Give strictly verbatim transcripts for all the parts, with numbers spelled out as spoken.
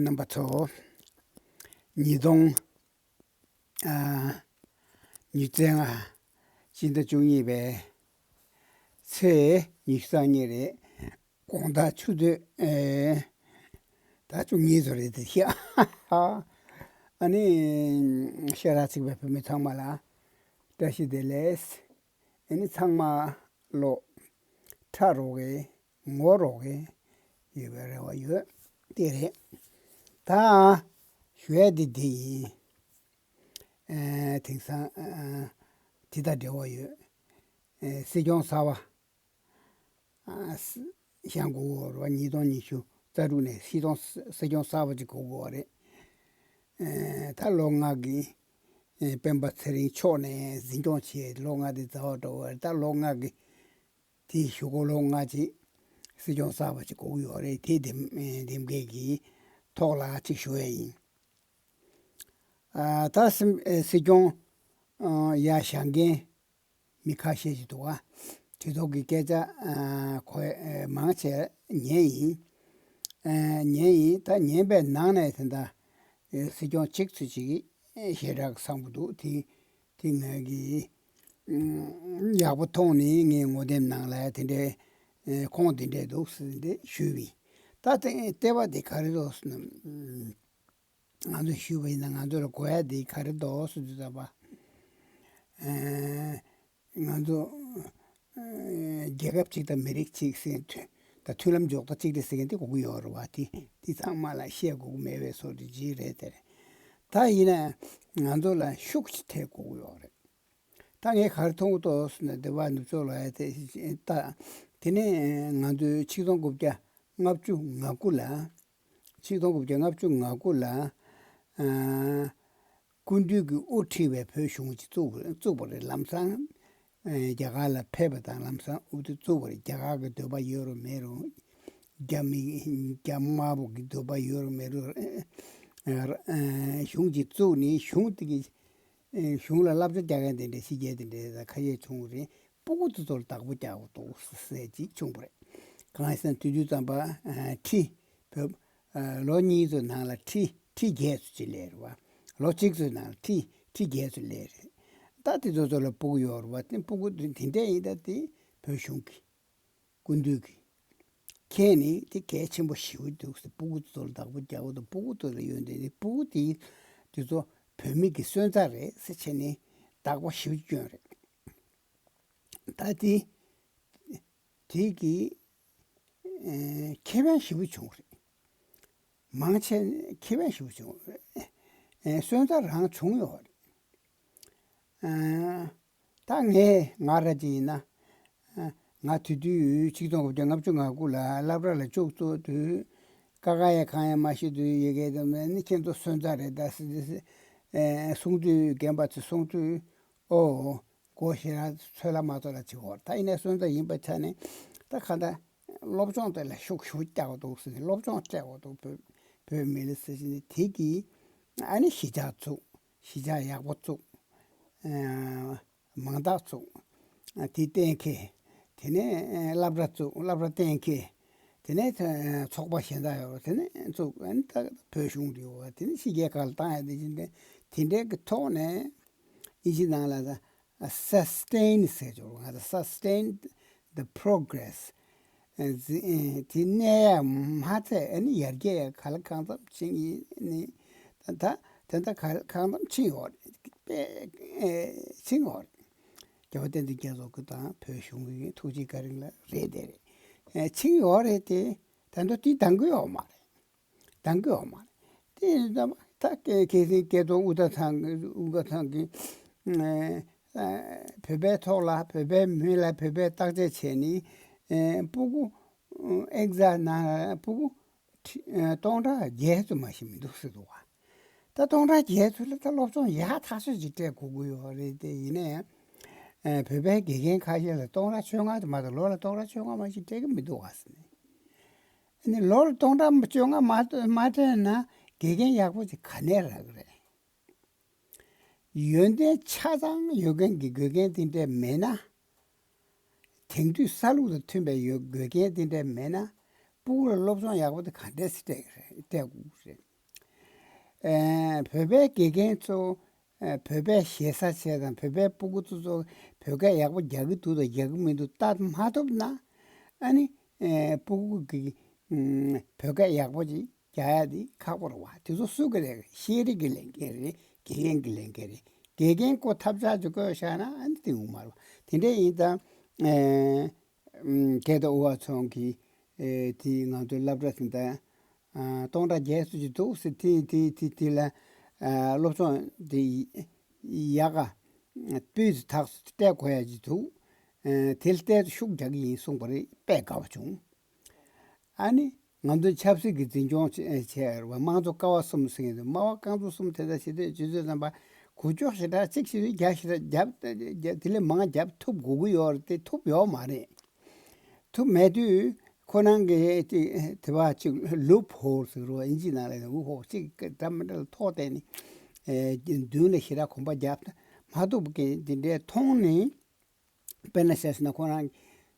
རྣམ་པ་ཚོ། ཉིས་སྟོང་ཨ་ཉི་ཤུ་རྩ་ལྔ་སྤྱི་ཟླ་བཅུ་གཉིས་པའི་ཚེས་ཉི་ཤུ་རྩ་གཉིས་རེད། དགོང་དག་ཆུ་ཚོད་ཨེ་ད་བཅུ་གཉིས་ཙམ་རེད་དེ་ཤག་ཨ་ནི་ཤ་ར་ཚིག་པའི་བོད་མི་ཚང་མ་ལ་བཀྲ་ཤིས་བདེ་ལེགས། ཨ་ནི་ཚང་མ་བློ་ཁྲ་རོགས་གི་ངོ་རོགས་གི་ཡོད་པའི་རེ་བ་ཡོད། དེ་རེད། ད་ཞུ་ཡ་དེ་འདི་ཡིན། ཨེ་དེང་སང་ཨ་དེ་དང་འབྲེལ་བ་ཡོད། ཨེ་སྲིད་སྐྱོང་གསར་པ་ཨ་ཞང་གོ་བོ་ར་ཉིས་སྟོང་ཉི་ཤུ་རྩ་དྲུག་ནས་སྲིད་སྐྱོང་སྲིད་སྐྱོང་གསར་པ་ཅིག་གོ་དགོས་པ་རེད། ཨེ་ད་ལོ་ལྔ་གི་ཨེ་སྤེན་པ་ཚེ་རིང་མཆོག་ནས་འཛིན་སྐྱོང་བྱས་ལོ་ལྔ་དེ་ཛ་བ་འགྲོ་བ་རེད། ད་ལོ་ལྔ་གི་དེའི་གཞུག་གུ་ལོ་ལྔ་ཅིག་སྲིད་སྐྱོང་གསར་པ་ཅིག་དགོས་ཀྱི་ཡོད་རེད། དེ་འདེམས་འདེམས་མཁན་གྱི་ཐོག་ལ་ཅིག་ཞུ་ཡ་ཡིན། ཨ་ད་སྲིད་སྲིད་སྐྱོང་ཨ་ཡར་བཞེངས་མཁན་མི་ཁ་ཤས་ཅིག་འདུག་ག་དེ་ཚོ་གི་སྐད་ཆ་ཨ་གོ་ཨ་མང་ཆེ་ཉན་ཡིན། ཨ་ཉན་ཡིན། ད་ཉན་པའི་ནང་ནས་དེ་འདྲ་ཨ་སྲིད་སྐྱོང་གཅིག་ཙམ་ཅིག་ཞེ་དྲག་བཟང་པོ་འདུག་དེ་དེ་ང་གིས་ཨ་ཡག་པོ་མཐོང་ནས་ངས་ངོ་དེབ་ནང་ལ་དེ་འདྲའི་ཨ་ཁོང་དེ་འདྲས་འདུག་ཟེར་ཏེ་ཞུས་པ་ཡིན། ད་དེ་ལྟེ་བ་དེ་ག་རེ་རེད་ཟེར་ན། ང་ཚོས་ཞུས་པ་ཡིན་ན་ང་ཚོ་ལ་དགོས་ཡ་དེ་ག་རེ་འདུག་ཟེར་དུས་ཙམ་པ། ཨེ་ང་ཚོ་ཨེ་རྒྱལ་ཁབ་ཅིག་དང་མི་རིགས་ཅིག་ཟེར་མཁན་དང་མཐུན་ལམ་འཇོག་སྟངས་གཅིག་སྒྲིལ་ཟེར་མཁན་དེ་དགོས་ཀྱི་ཡོད་རེད་བ། དེ་དེ་ཚང་མ་ལ་བཤད་དགོས་ཀྱི་མེད་པའི་བཟོ་འདྲ་ཅིག་རེད་དེ། ད་ཡིན་ན་ང་ཚོ་ལ་ཤུགས་ཅིག་ཐེབས་དགོས་ཀྱི་ཡོད་རེད། ད་ངས་ག་རེ་མཐོང་གི་འདུག་ཟེར་ན། སྡེ་བ་ནུབ་ཕྱོགས་ལ་ཡ་དེ་ད་དེ་ནས་ང་ཚོའི་ཆིག་སྟོང་དགུ་བརྒྱ་ལྔ་བཅུ་ང་དགུ་ལ། ཆིག་སྟོང་དགུ་བརྒྱ་ལྔ་བཅུ་ང་དགུ་ལ་ཨ་སྐུ་མདུན་གྱིས་དབུ་ཁྲིད་པའི་བོད་གཞུང་ཅིག་བཙུགས་པ་བཙུགས་པ་རེད། ལམ་སང་ཨ་རྒྱ་གར་ལ་ཕེབས་པ་དང་ལམ་སང་དབུ་དེ་བཙུགས་པ་རེད། རྒྱ་གར་གྱི་འདོད་པ་ཡོད་རུང་མེད་རུང་། རྒྱ་མི་རྒྱ་དམར་པོ་གི་འདོད་པ་ཡོད་རུང་མེད་རུང་། ཨ་ཨ་གཞུང་ཅིག་བཙུགས་ནས་གཞུང་དེ་གི་ཨ་གཞུང་ལ་བསླབ་བྱ་རྒྱག་མཁན་དེ་འདྲ་ཕྱི་རྒྱལ་དེ་འདྲ་ད་ཁ་ཤས་བྱུང་བ་རེད། སྤུ་གུ་དེ་ཚོར་བདག་པོ་རྒྱག་དགོས་འདུག་ཟེར་ཅིག་བྱུང་བ་རེད། གང་ཡིན་ཟེར་ན་དུས་དུས་ཙམ་པ་ཨ་ཁྲི་བོད་ཨ་ལོ་གཉིས་ཚོའི་ནང་ལ་ཁྲི་ཁྲི་བརྒྱད་ཚོ་ཅིག་སླེབས་རེད་བ། ལོ་གཅིག་ཚོའི་ནང་ལ་ཁྲི་ཁྲི་བརྒྱད་ཚོ་སླེབས་རེད། ད་དེ་ཚོ་ཚོ་ལ་སྤུ་གུ་ཡོད་རེད་བ། དེ་སྤུ་གུ་དེ་དེ་འདྲ་ཡིན་ད་དེ་བོད་གཞུང་གི་སྐུ་མདུན་གྱིས་མཁྱེན་ནས་དེ་གལ་ཆེན་པོ་ཞེ་པོ་འདུག་ཟེར། སྤུ་གུ་ཚོ་ལ་བདག་པོ་རྒྱག་དགོས་འདུག་སྤུ་གུ་ཚོ་ལ་ཡོན་ཏན་དེ་སྤུ་གུ་དེ་དེ་ཚོ་བོད་མི་གི་སོན་རྩ་རེད་ཟེར་བྱས་ནས་བདག་པོ་ཞེ་པོ་བསྐྱོན་རེད། ད་དེ་དེ་གི་ཨེ་ཁེ་ཕན་ཞེ་པོ་བྱུང་རེད། མང་ཆེ་ཁེ་ཕན་ཞེ་པོ་བྱུང་རེད། ཨེ་སོན་རྩ་རང་བྱུང་ཡོད་རེད། ཨེ་ད་ངས་ང་ར་ཅིག་ཡིན་ན། ཨེ་ང་དེ་དུས་ཆིག་སྟོང་དགུ་བརྒྱ་ལྔ་བཅུ་ང་དགུ་ལ་སློབ་གྲྭ་ལ་བཅུག་ཚར་དུས། ཀ་ཁ་ཡ་གང་ཡང་མ་ཤེས་དུས། ཡི་གེ་དང་མེད་ནི་ཁྱེད་ཚོ་སོན་རྩ་རེད་ད་ཟེར་ཟེར། ཨེ་གསུང་དུས་རྒན་པ་ཚོས་གསུང་དུས། ཨོ། སྒོ་ཞེ་དྲག་ཚོད་ལ་མ་ཚོད་ལ་བྱེད་དགོས། ད་ཡིན་ནའི་སོན་རྩ་ཡིན་པའི་ཆ་ནས་ད་ག་འདྲ་སློབ་སྦྱོང་དེ་ལ་ཤུགས་ཤུགས་རྒྱག་དགོས་འདུག་ཟེར་ནས་སློབ་སྦྱོང་སྤྲད་དགོས་འདུག་བོད་བོད་མི་ལ་ཟེར་བྱས་ནས་དེ་གིས་ཨ་ནི་གཞིས་ཆགས་བཙུགས། གཞིས་ཆགས་ཡག་པོ་བཙུགས། ཨ་མང་དག་བཙུགས། ཨ་དེ་གཏན་འཁེལ། དེ་ནས་ཨ་སློབ་གྲྭ་བཙུགས། སློབ་གྲྭ་གཏན་འཁེལ། དེ་ནས་ཨ་ཚོགས་པ་གཞན་དག་ཡོད་རེད། དེ་ནས་བཙུགས། ཨ་ནི་ད་བོད་གཞུང་དེ་ཡོད་རེད། དེ་ནས་ཕྱི་རྒྱལ་ཁག་ལ་བཏང་ཡ་དེ་བཞིན་དེ་དེ་འདྲའི་གི་ཐོག་ནས་ཨིན་ཇི་ནང་ལ་ད། Sustain ཟེར་ཆོག་ང་ཚོ་sustain the progress། ཨ་ཟི་ཨ་དེ་གནས་ཡ་མ་ཚད་ཨ་ནི་ཡར་རྒྱས་ཡ་ག་ལ་གང་འཚམ་ཕྱིན་ཡིན་ནི། ད་ད་ད་ག་ལ་གང་འཚམ་ཕྱིན་ཡོད་རེད། དཔེ་ཨེ་ཕྱིན་ཡོད་རེད། རྒྱལ་བ་བསྟན་འཛིན་རྒྱ་མཚོ་གི་དང་བོད་གཞུང་གི་ཐུགས་རྗེ་བཀའ་དྲིན་ལ་རེད་དེ་རེད། ཨེ་ཕྱིན་ཡོད་རེད་དེ། ད་དུང་དེ་འདང་གི་ཡོད་མ་རེད། འདང་གི་ཡོད་མ་རེད། དེ་ཡིན་ཙང་ད་སྐད་སྐད་སྲིང་སྐད་གཏོང་དབུ་ཐང་ཚང་གི་དབུ་ཁ་ཚང་གི་ཨ་ཨ་བོད་པའི་ཐོག་ལ་བོད་པའི་མི་ལ་བོད་པའི་བརྟག་དཔྱད་བྱས་ནས་ཨ་སྤུ་གུ་ཨེག་ཛ་ན་སྤུ་གུ་ཁྲི་ཨ་སྟོང་ཕྲག་བརྒྱད་ཙམ་མ་ཞིག་མི་འདུག་ཟེར་འདུག་བ། ད་སྟོང་ཕྲག་བརྒྱད་ཚོ་ལ་ད་སློབ་སྦྱོང་ཡག་ཐག་ཆོད་ཅིག་སྤྲད་དགོས་ཀྱི་ཡོད་རེད་དེ། ཡིན་ན་ཡང་ཨ་བོད་པའི་དགེ་རྒན་ཁ་ཤས་ལ་སྟོང་ཕྲག་བཅོ་ལྔ་དེ་མ་གཏོགས་ལོ་ལ་སྟོང་ཕྲག་བཅོ་ལྔ་མ་ཞིག་སྤྲད་ཀྱི་མི་འདུག་བ་ཟེར་ནས། ཨ་ནི་ལོ་ལ་སྟོང་ཕྲག་བཅོ་ལྔ་མ་མ་སྤྲད་ན་དགེ་རྒན་ཡག་པོ་ཅིག་ག་ནས་རག་གི་རེད། ཡོན་ཏན་ཆ་ཚང་ཡོད་མཁན་གྱི་དགེ་རྒན་དེ་འདྲས་མེད་ན། དེང་དུས་ས་ལུགས་དང་མཐུན་པའི་ཡོད་དགེ་རྒན་དེ་འདྲས་མེད་ན། སྤུ་གུ་ལ་སློབ་སྦྱོང་ཡག་པོ་དེ་ག་འདྲས་སེ་སྤྲད་ཀྱི་རེད། སྤྲད་དགོས་ཀྱི་རེད། ཨེ་བོད་པའི་དགེ་རྒན་ཚོ་ཨེ་བོད་པའི་ཞེ་ས་བྱས་དང་བོད་པའི་སྤུ་གུ་ཚོ་ཚོ་བོད་སྐད་ཡག་པོ་རྒྱག་གི་འདུག་དང་རྒྱག་གི་མི་འདུག་ལྟ་མ་ཐུབ་ན། ཨ་ནི་ཨེ་སྤུ་གུ་གི་ཨམ་བོད་སྐད་ཡག་པོ་ཅིག་རྒྱག་ཡ་དེ་ཁག་པོ་རེད་བ། དེ་ཚོ་སུ་གི་ལས་ཀ། ཤེས་རིག་གི་ལས་འགན་རེད། དགེ་རྒན་གྱི་ལས་འགན་རེད། དགེ་རྒན་སྐོར་ཐབས་ཆག་ཅིག་བཀོད་བཞག་ན་ཨ་ནི་དེ་ཡོང་མ་རེད་བ། དེ་འདྲ་ཡིན་ཙང་ཨེ་ཨམ་སྐལ་རྡོར་དབུ་བ་ཚང་གིས་ཨེ་དེ་ང་ཚོའི་སློབ་གྲྭ་དེ་འདྲ་ཨ་སྟོང་ཕྲག་བརྒྱད་ཙམ་ཅིག་འདུག་ཟེར། དེ་དེ་དེ་དེ་ལ་ཨ་སློབ་སྦྱོང་དེ་ཡག་ག་སྤུས་དག་སྤྲད་དགོས་ཡ་ཅིག་འདུག་ཨ་དེ་ལ་བལྟས་ཏེ་ཤུགས་རྒྱག་གི་ཡིན་གསུངས་པ་རེད། དཔེ་དགའ་བ་བྱུང་། ཨ་ནི་ང་ཚོ་ཆབ་སྲིད་ཀྱི་འཛིན་སྐྱོང་བྱས་བྱས་པ་དམངས་གཙོ་ཀ་བ་གསུམ་ཟེར་གྱི་འདུག་སྨྲ་བ་རྐང་ཚུགས་གསུམ་དེ་འདྲ་བྱེད་དུས་སྤྱི་ཚོགས་རྣམ་པ་འགུལ་སྐྱོད་ཞེ་དྲག་གཅིག་བྱེད་དུས་རྒྱ་ཞེ་དྲག་རྒྱབ་རྒྱ་དེ་ལས་མང་རྒྱབ་ཐུབ་དགོས་ཀྱི་ཡོད་རེད་དེ་ཐུབ་ཡོད་མ་རེད། ཐུབ་མེད་དུས་ཁོ་རང་གིས་དེ་དེ་བ་གཅིག་ལུབ་ཧོལ་ཟེར་རོ་ཨིན་ཇི་ནང་ལ་ལུབ་ཧོལ་གཅིག་འདྲ་མི་འདྲ་ལ་ཐོག་བལྟས་ནས་ཨེ་མདུན་ལ་ཞེ་དྲག་གོམ་པ་རྒྱབ་མ་ཐུབ་མཁན་དེ་འདྲས་མཐོང་ནས། དཔེར་ན་བཤད་ཟེར་ན་ཁོ་རང་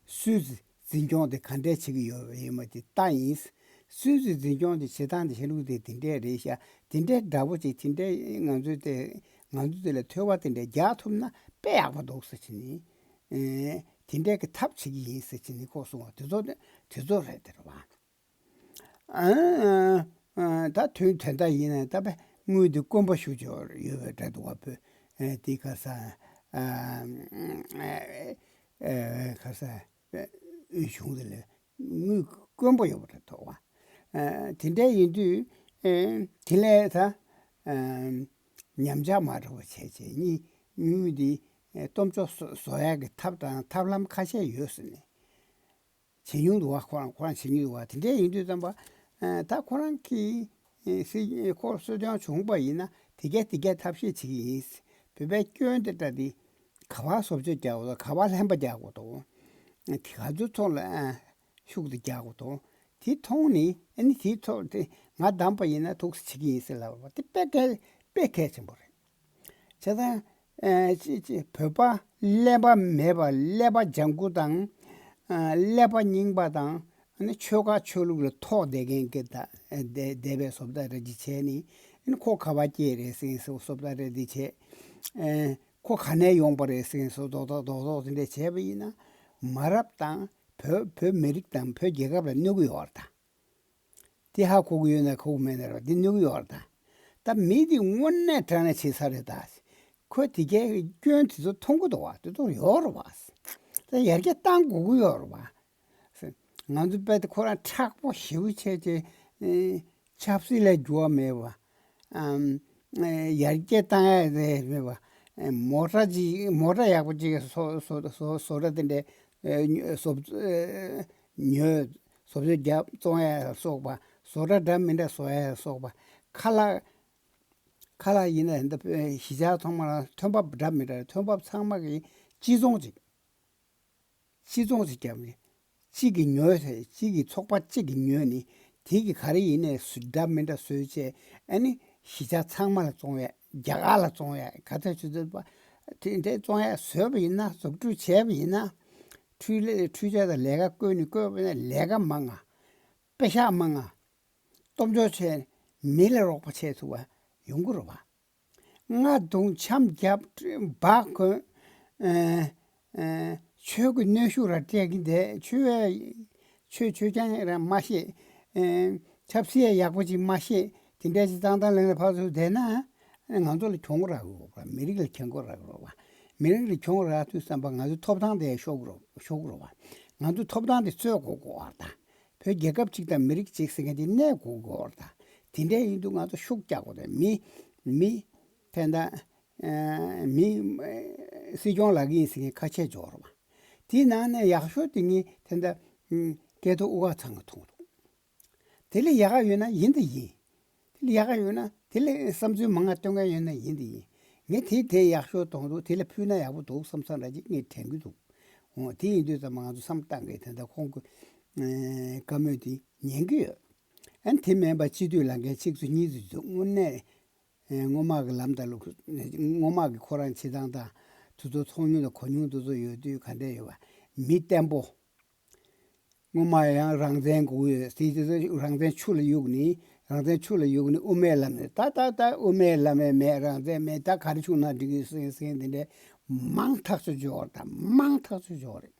སུད་སི་འཛིན་སྐྱོང་དེ་ག་འདྲས་བྱེད་ཀྱི་ཡོད་ཡིན་མ་དེ་ལྟ་ཡིན། སུད་སི་འཛིན་སྐྱོང་དེ་བྱེད་སྟངས་དེ་བྱེད་ལུགས་དེ་དེ་འདྲས་རེད་ཤག་དེ་འདྲས་འདྲ་པོ་ཅིག་དེ་འདྲས་ང་ཚོའི་དེ་ང་ཚོ་དེ་ལ་ཐོས་པ་དེ་འདྲས་རྒྱག་ཐུབ་ན་དཔེ་ཡག་པོ་འདུག་ཟེར་གྱི་ནི། ཨེ་དེ་འདྲས་ཀྱི་ཐབས་བྱེད་ཀྱི་ཡིན་ཟེར་གྱི་ནི་ཁོ་གསུངས་པ་དེ་ཚོ་དེ་ཚོ་རེད་དེ་རེད་བ། ཨ་ཨ་ད་དུས་དེ་འདྲ་ཡིན་ན་ད་དཔེ་དངུལ་འདི་དཀོན་པོ་ཞུ་ཆོག་ཡོད་པའི་འདྲ་འདུག་བ། བོད་ཨེ་དེ་ག་ས་ཨ་ཨེ་ག་ས་དབུས་གཞུང་དེ་ལ་དངུལ་དཀོན་པོ་ཡོད་པ་འདྲ་འདུག་བ། ཨ་དེ་འདྲ་ཡིན་དུས་ཨེ་དེ་ལས་ད་ཨ་ཉམས་ཆག་མ་འགྲོ་བ་བྱས་བྱས་གཉིས་དངུལ་འདི་ཨེ་སྟོབས་འབྱོར་བཟོ་བཟོ་ཡག་གི་ཐབས་དང་ཐབས་ལམ་ཁ་ཤས་ཡོད་ཟེར་ནས། བྱེད་མྱོང་འདུག་བ། ཁོ་རང་ཁོ་རང་བྱེད་མྱོང་འདུག་བ། དེ་འདྲས་ཡིན་དུས་ཙམ་པ་ཨ་ད་ཁོ་རང་གིས་ཨ་སྲིད་ཁོ་སྲིད་སྐྱོང་བྱུང་པ་ཡིན་ན་དེ་གས་དེ་གས་ཐབས་ཤེས་བྱེད་ཀྱི་ཡིན། བོད་པའི་སྐྱོན་དེ་འདྲ་དེ་ག་པར་བཟོ་བཅོས་རྒྱག་དགོས་དང་ག་པར་ལྷན་པ་རྒྱག་དགོས་དང་། དེ་ག་ཚོད་ཐོག་ལ་ཨ་ཤུགས་དེ་རྒྱག་དགོས་དང་། དེ་མཐོང་ནས་ཨ་ནི་དེའི་ཐོག་དེ་ང་བདམས་པ་ཡིན་ན་ཐུགས་སུ་བྱེད་ཀྱི་ཡིན་ཟེར་ལབ་པ་དེ་དཔེ་གལ་དཔེ་གལ་ཆེན་པོ་རེད། བྱས་ཙང་། ཨེ་ཅི་ཅི་བོད་པ་ཀླད་པ་མེད་པ་ཀླད་པ་ལྗང་ཁུ་དང་། ཨ་ཀླད་པ་རྙིང་པ་དང་། ཨ་ནི་ཆོལ་ཁ་ཆོས་ལུགས་ལ་ཐོགས་བསྡད་མཁན་གྱི་ད་ཨེ་བསྡད་བསྡད་པའི་བཟོ་ལྟ་རེ་ཅིག་བྱས་ནས། ཨ་ནི་ཁོ་ག་པར་སྐྱེས་རེད་ཟེར་མཁན་བཟོ་བཟོ་ལྟ་རེ་འདི་བྱས། ཨེ་ཁོ་ག་ནས་ཡོང་པ་རེད་ཟེར་མཁན་བཟོ་རྡོག་རྡོག་རྡོག་རྡོག་དེ་འདྲས་བྱས་པ་ཡིན་ན། མ་རབས་དང་བོད་བོད་མི་རིགས་དང་བོད་རྒྱལ་ཁབ་ལ་གནོད་ཀྱི་ཡོད་རེད་ད། དེ་ཧ་གོ་གི་ཡོད་ན་གོ་གི་མེད་ན་རེད་བ། འདི་གནོད་གི་ཡོད་རེད་ད། ད་མི་འདི་དངོས་གནས་དྲང་གནས་བྱེད་ས་རེད་ད། ཁོས་དེ་གའི་སྐྱོན་དེ་ཚོ་མཐོང་གི་འདུག་བ། དེ་ཚོ་ཡོད་རེད་བ། ད་ཡར་རྒྱས་གཏང་དགོས་ཀྱི་ཡོད་རེད་བ། ང་ཚོ་དཔེ་དེ་ཁོ་རང་མཁྲེགས་པོ་ཞེ་པོ་བྱས་ཏེ་ཨེ་ཆབ་སྲིད་ལ་འགྱུར་བ་མེད་པ། ཨམ་ཨེ་ཡར་རྒྱས་གཏང་ཡ་རེད་མེད་པ། ཨེ་མོ་ཊ་ཅིག་མོ་ཊ་ཡག་པོ་ཅིག་བཟོ་བཟོ་བཟོ་བཟོ་གྲྭ་དེ་འདྲའི་ཨེ་བཟོ་ཨེ་ཉོས། བཟོ་བཅོས་རྒྱབ་བཙོང་ཡ་ལ་སོགས་པ། བཟོ་གྲྭ་འདྲ་མི་འདྲ་བཟོ་ཡ་ལ་སོགས་པ། ཁ་ལག་ཁ་ལག་ཡིན་ན་འདི་གཞིས་ཆགས་ཚང་མ་ལ་ཐོན་འབབ་འདྲ་མི་འདྲ་ཐོན་འབབ་ཚང་མ་གི་སྤྱི་ཚོང་ཅིག་སྤྱི་ཚོང་ཅིག་བརྒྱབ་ནས་གཅིག་གིས་ཉོས་ཚེ་གཅིག་གིས་ཚོགས་པ་གཅིག་གིས་ཉོས་ནས་དེ་གི་ག་རེ་ཡིན་ནས་སུ་འདྲ་མི་འདྲ་བཟོས་བྱས་ཨ་ནི་གཞིས་ཆགས་ཚང་མ་ལ་བཙོང་ཡ་རྒྱ་གར་ལ་བཙོང་ཡ་ག་ཚོད་ཆུ་ཚོད་པ་དེ་འདྲའི་བཙོང་ཡ་བཟོས་པ་ཡིན་ན་བཟོ་བསྐྲུན་བྱས་པ་ཡིན་ན་འཕྲུལ་ལས་འཕྲུལ་ཆས་དང་ལས་ཀ་བསྐོས་ནས་བསྐོས་པ་ཡིན་ན་ལས་ཀ་མང་ང་། པེ་ཤག་མང་ང་། སྟོབས་འབྱོར་ཆེ། མི་ལ་རོགས་པ་བྱེད་ཐུབ་པ་ཡོང་གི་རེད་བ། རྔ་རྡུང་འཆམ་རྒྱབ་འབག་གོན། ཨེ་ཨེ་ཆོས་ཀྱི་གནོན་ཤུགས་ར་སྤྲད་ཀྱི་འདས་ཆོས་ཆོས་ཆོས་ཀྱང་ར་མ་ཤེས། ཨེ་ཆབ་སྲིད་ཡག་པོ་ཅིག་མ་ཤེས། དེ་འདྲ་ཅིག་བཏང་བཏང་ལེན་ལ་ཕར་ཚུར་བསྡད་ན་ང་ཚོ་ལ་གྱོང་རག་གི་རེད་བ། མི་རིགས་ལ་གྱོང་རག་གི་རེད་བ། མི་རིགས་ལ་གྱོང་རག་དུས་ཙམ་པ་ང་ཚོའི་ཐོབ་ཐང་དེ་ཤོར་གི་རེད་ཤོར་གི་རེད་བ། ང་ཚོའི་ཐོབ་ཐང་དེ་རྩོད་དགོས་དགོས་བ་དང་། བོད་རྒྱལ་ཁབ་ཅིག་དང་མི་རིགས་ཅིག་ཟེར་མཁན་དེ་གནས་དགོས་དགོས་བ་དང་། དེ་འདྲ་ཡིན་དུས་ང་ཚོ་ཤུགས་རྒྱག་དགོས་དེ་མི་མི་ཕན་ད་མི་སྲིད་སྐྱོང་ལག་གི་ཡིན་ཟེར་མཁན་ཁ་ཆད་འཇོག་རོགས་བ། དེའི་ནང་ནས་ཡག་ཤོས་དེ་ངས་ཕན་ད་སྐལ་རྡོར་དབུ་དཀར་ཚང་གི་མཐོང་འདུག་དེ་ལས་ཡག་ག་ཡོད་ན་ཡིན་ད་ཡིན། དེ་ལས་ཡག་ག་ཡོད་ན་དེ་ལས་བསམ་ཚུལ་མང་ང་སྟོན་མཁན་ཡོད་ན་ཡིན་ད་ཡིན། ངས་དེ་དེ་ཡག་ཤོས་མཐོང་འདུག་དེ་ལས་ཕུལ་ན་ཡག་པོ་འདུག་བསམ་བསམ་ར་ཅིག་ངས་དྲན་གི་འདུག་འོ་དེ་ཡིན་དུས་ཙམ་པ་ང་ཚོ་བསམ་བཏང་གི་དེ་འདྲ་ཁོང་གི་ཨེ་བཀའ་མོལ་དེ་ཉན་གི་ཡོད། ཨན་དེ་མིན་པ་སྤྱི་འཐུས་ལངས་མཁན་གཅིག་ཚོ་གཉིས་ཚོ་འདུག་དངོས་གནས་ཨེ་སྔོན་མ་གི་ལམ་དང་ལུགས་སྔོན་མ་གི་ཁོ་རང་བྱེད་སྟངས་དང་དུས་ཚོད་ཚོགས་མྱོང་དང་གོ་མྱོང་དེ་ཚོ་ཡོད་དུས་ག་འདྲ་ཡོད་པ། མི་བརྟན་པོ། སྔོན་མ་ཡང་རང་བཙན་དགོས་ཡོད་དེ་དེ་ཚོ་རང་བཙན་ཆུ་ལ་གཡུགས་ནས་ རང་བཙན་ཕྱོགས་ལ་ཡོད་ནི་དབུ་མའི་ལམ་ནས་ད་ད་ད་དབུ་མའི་ལམ་མེད་མེད་རང་བཙན་མེད་ད་ག་རེ་བྱུང་ན་འགྲིག་གི་སེང་སེང་དེ་འདྲའི་མང་ཐག་ཆོད་འཇོག་དང་མང་ཐག་ཆོད་འཇོག་རེད།